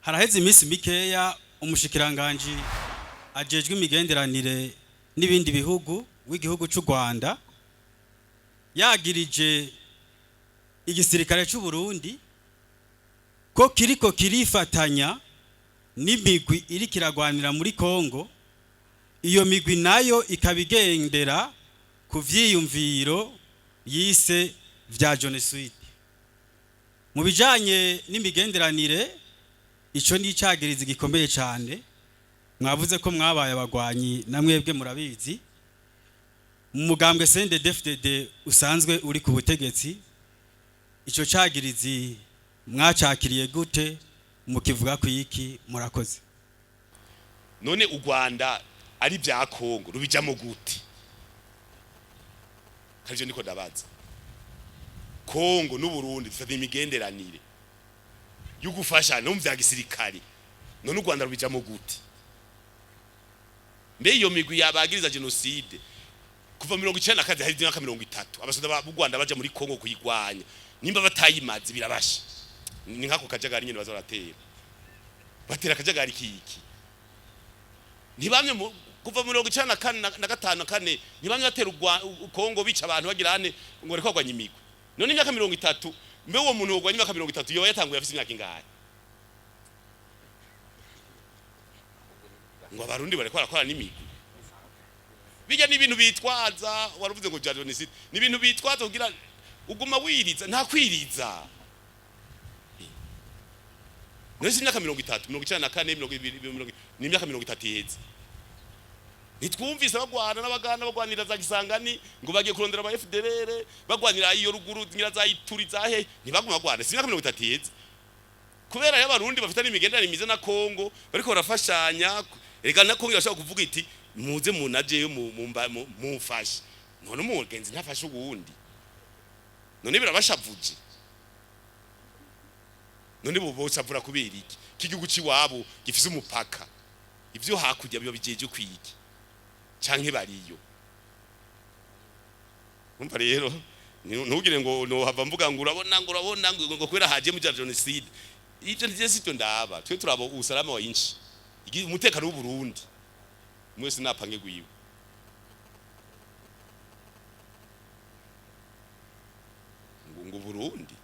Haraheze iminsi mikeya umushikiranganji ajejwe imigenderanire n'ibindi bihugu w'igihugu cy'u Rwanda yagirije igisirikare cy'u Burundi ko kiriko kirifatanya n'imigwi iri kiragwanira muri Kongo, iyo migwi nayo ikaba igendera ku vyiyumviro yise vya jenoside. Mu bijanye n'imigenderanire, ico ni icagirizi gikomeye cyane. Mwavuze ko mwabaye abagwanyi, na mwebwe murabizi, mu mugambwe CNDD-FDD usanzwe uri ku butegetsi. Ico cagirizi mwacakiriye gute? Mukivuga ku iki? Murakoze. None u Rwanda ari bya Kongo rubijamo gute? Karivyo niko ndabaza. Kongo n'u Burundi dufite imigenderanire yo gufashana no mu vya gisirikare, none u Rwanda rubijamo gute? Mbe iyo migwi yabagiriza jenoside kuva 92, hari imyaka 30 abasoda b'u Rwanda baja muri Kongo kuyigwanya, nimba batayimaze birabasha. Ni nkako kajagari nyene baza baratera, batera akajagari kiki? Ntibamye kuva 94 na gatanu na kane, ntibamye batera Kongo, bica abantu, bagira ane ngo bariko bagwanya imigwi. None imyaka 30, mbe uwo muntu wogwanya imyaka 30 yoba yatanguye afise imyaka ingahe? Ngo abarundi bariko barakora n'imigwi. Bijya n'ibintu bitwaza, waravuze ngo bya jenoside ni ibintu bitwaza kugira uguma wiriza. Nta kwiriza. None si imyaka 30, 94, 20, ni imyaka 30 iheze. Ntitwumvise bagwana n'abaganda bagwanira za Kisangani ngo bagiye kurondera aba FDLR, bagwanira iyo ruguru ngira za Ituri za he? Ntibaguma bagwana? Si imyaka 30 iheze? Kubera y'abarundi bafite n'imigenderanire myiza na Kongo, bariko barafashanya. Reka na Kongo irashobora kuvuga iti: "Muze munajeyo mumfashe." None umugenzi ntafashe uwundi? None birabashavuje? None bo boshavura kubera iki? K'igihugu ciwabo gifise umupaka, ivyo hakurya biba bijeje kwiki canke bariyo? Umva rero, ntugire ngo nohava mvuga ngo urabona, ngo urabona ngo kubera haje mu bya jenoside. Ivyo ntivyo, sivyo ndaba. Twe turaba usalama wa inchi, umutekano w'u Burundi. Mwese napange gwiwe. Ngo Burundi,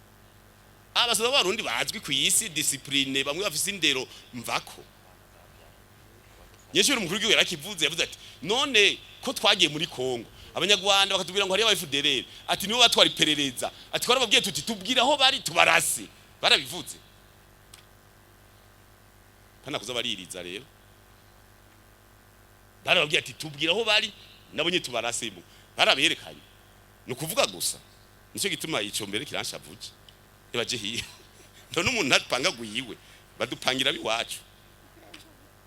abasoda b'Abarundi bazwi ku isi, discipline, bamwe bafise indero mvako. Nyeshuri umukuru w'igihugu yarakivuze, yavuze ati: "None ko twagiye muri Kongo, abanyarwanda bakatubwira ngo hariyo aba FDLR," ati "nibo batwara iperereza," ati "twarababwiye tuti tubwire aho bari tubarase." Barabivuze pana kuza baririza. Rero barababwiye ati: "Tubwire aho bari nabo nye tubarasemo." Baraberekanye. Ni ukuvuga gusa, nicyo gituma ico mbere kiranshavuje. Nibaje hiya, none umuntu ntapanga gwiwe, badupangira biwacu.